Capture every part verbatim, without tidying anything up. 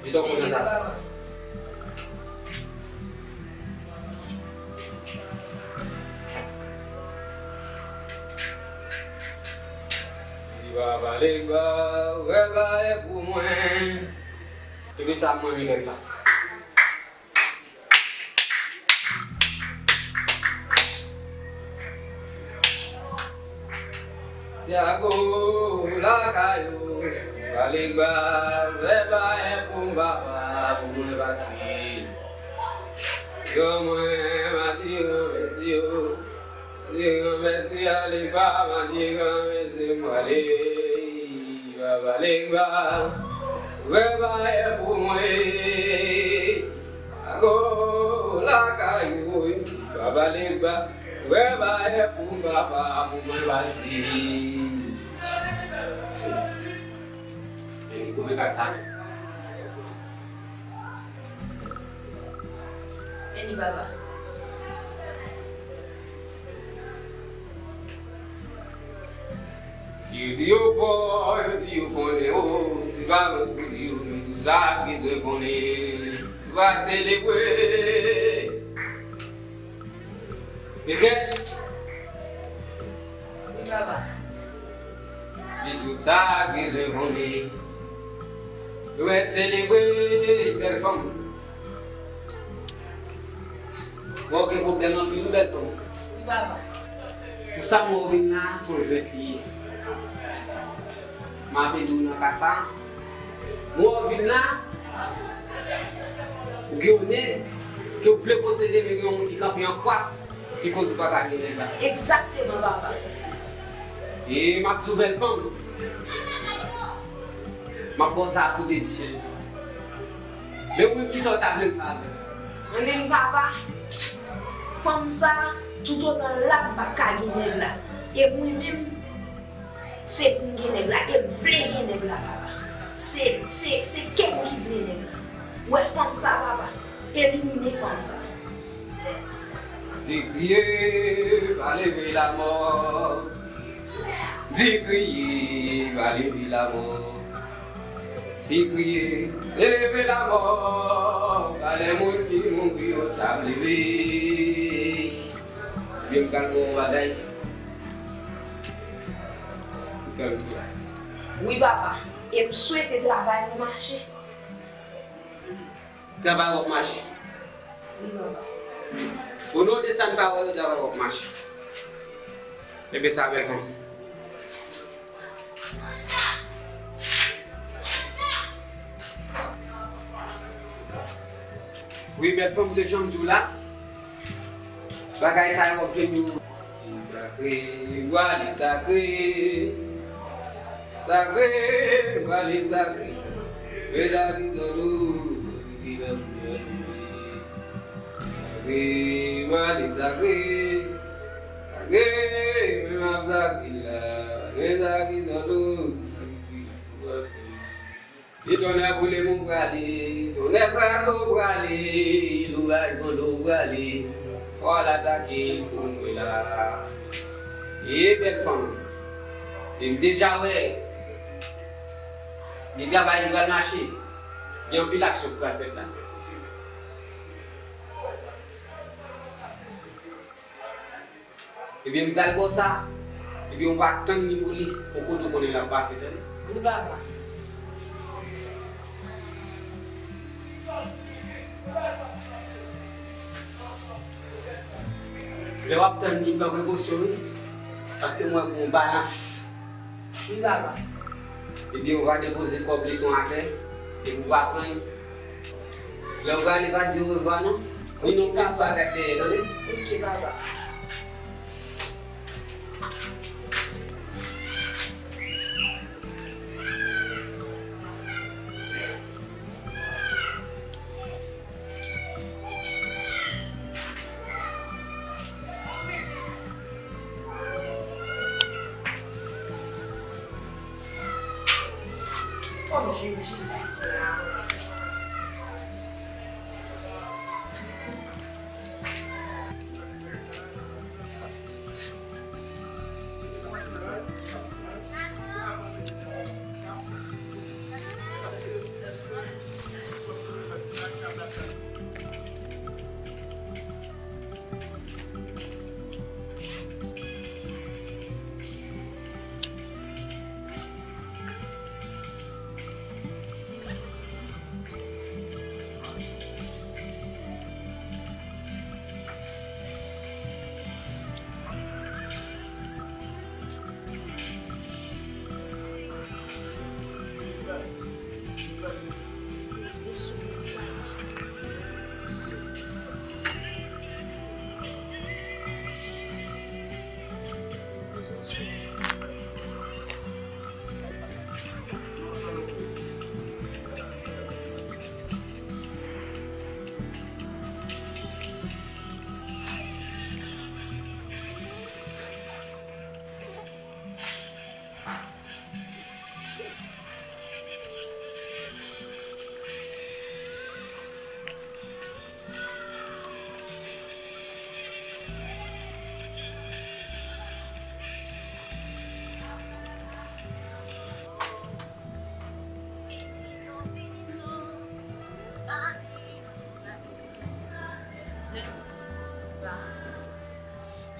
Li t ap kontan sa. Li pa pale ba, wè ba e pou mwen. Epi sa mwen renmen sa. Tyago lakay ou, pale ba, fè bagay pou papa, pou mwen pase. Yo mwen, mati yo, mèsi yo. Di granmèsi a li pa mande granmèsi m ale. Papa Legba, wè bagay pou mwen. Ago lakay ou, Papa Legba, wè bagay pou papa, pou mwen pase. Vini koupe kat sa. Vini, papa. Si yo di yo fò, yo di yo konnen, o, se pa lòt pou di yo, men tout sa bezwen konnen. Va selebre. Metrès. Wi, papa. Di tout sa bezwen konnen. Nou mèt selebre, bèl fanm. Mwen gen pwoblèm anpil, wi, bèl fanm. Wi, papa. Pou sa mwen vin la, se yon jwèt li ye. M ap ede w nan ka sa. Mwen vin la, ou gen yon nèg ke w vle posede, men gen yon moun ki kanpe an kwa, ki koz ou pa ka gen nèg la. Egzakteman, papa. E m ap di w, bèl fanm, m ap ba w sa sou de ti chèz. Men ou menm, kisa w ta vle m fè avè l? Mwen menm, papa, fanm sa, toutotan l la, m p ap ka gen nèg la. E mwen menm, se pou m gen nèg la, e m vle gen nèg la, papa. Se, se, se kè m ki vle nèg la. Ou wè fanm sa, papa, elimine fanm sa. Di kriye, pa leve lamò. Di kriye, pa leve lamò. Si kriye, leve lamò. Pa lè moun ki mouri yo t ap leve. Ebyen, m pral ba w yon bagay. M pral ba w. Wi, papa. E m swete travay mwen mache. Travay w ap mache. Wi, papa. O non de sa n pa wè yo, travay w ap mache. Ebyen sa bèl fanm. Wi, bèl fanm, se jan m di w la. Bagay sa yo w ap jwenn yo. Li sakre, bwa li sakre. Sakre, bwa li sakre. Mezanmi, zòt ou, ki nan mwen. Sakre, bwa li sakre. Sakre, men m ap sakre la. Mezanmi, zòt ou, ki nan mwen. E tonnè boule m ou prale, tonnè kraze w prale, louraj gronde w prale, fò al atake l pou mwen la. E bèl fanm, e m deja wè, gen travay ki pral mache, gen anpil aksyon ki pral fèt la. Ebyen, m pral ba w sa. Ebyen, ou pa tann li pou li. Pou kote w konnen l ap pase, tande? Wi, papa. Lè w ap tann li, pran prekosyon, wi. Paske m wè gen yon balans. Wi, papa. Ebyen, ou va depoze kòb leson atè, epi ou va pran l. Lè ou prale, pa di orevwa non. Ni non plis pa gad dèyè, tande? Ok, papa. Fò m jwenn jistis mwen a.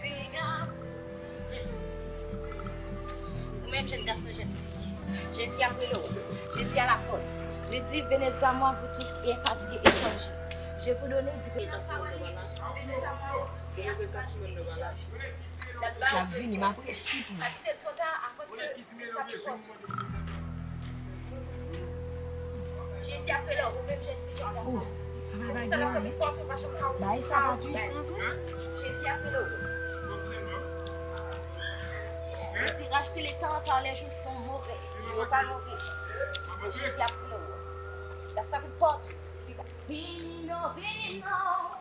Piga, Jezi. Ou menm jèn gason, jèn fi, Jezi ap rele w. Jezi a la pòt. Li di, venez à moi, vous tous qui êtes fatigués et chargés. Je vous donne, di ke nan pawòl li, venez à moi, vous tous qui êtes fatigués et chargés. L ap ba w. L ap vini, m ap resi pou li. Pa kite l twò ta, avan ke sa vin pòt. Jezi ap rele w, ou menm jèn fi, jèn gason. Oh, papa, pa gen anyen. Bagay sa pa pwisan vre. Jezi ap rele w. Li di, racheter le temps car les jours sont mauvais. Jou yo pa move. Jezi ap rele w. L ap frape pòt ou. Vini non, vini non.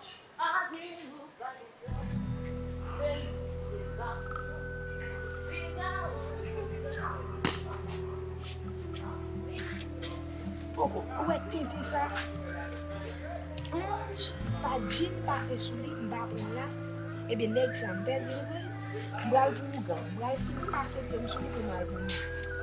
Poko, ou wè tenten sa? Yon fadjin pase sou li, m pa pran l la. Ebyen, nèg sa, m pèdi l vre. M pral pou ougan. M pral fin pase pye m sou li pou m al pou misi.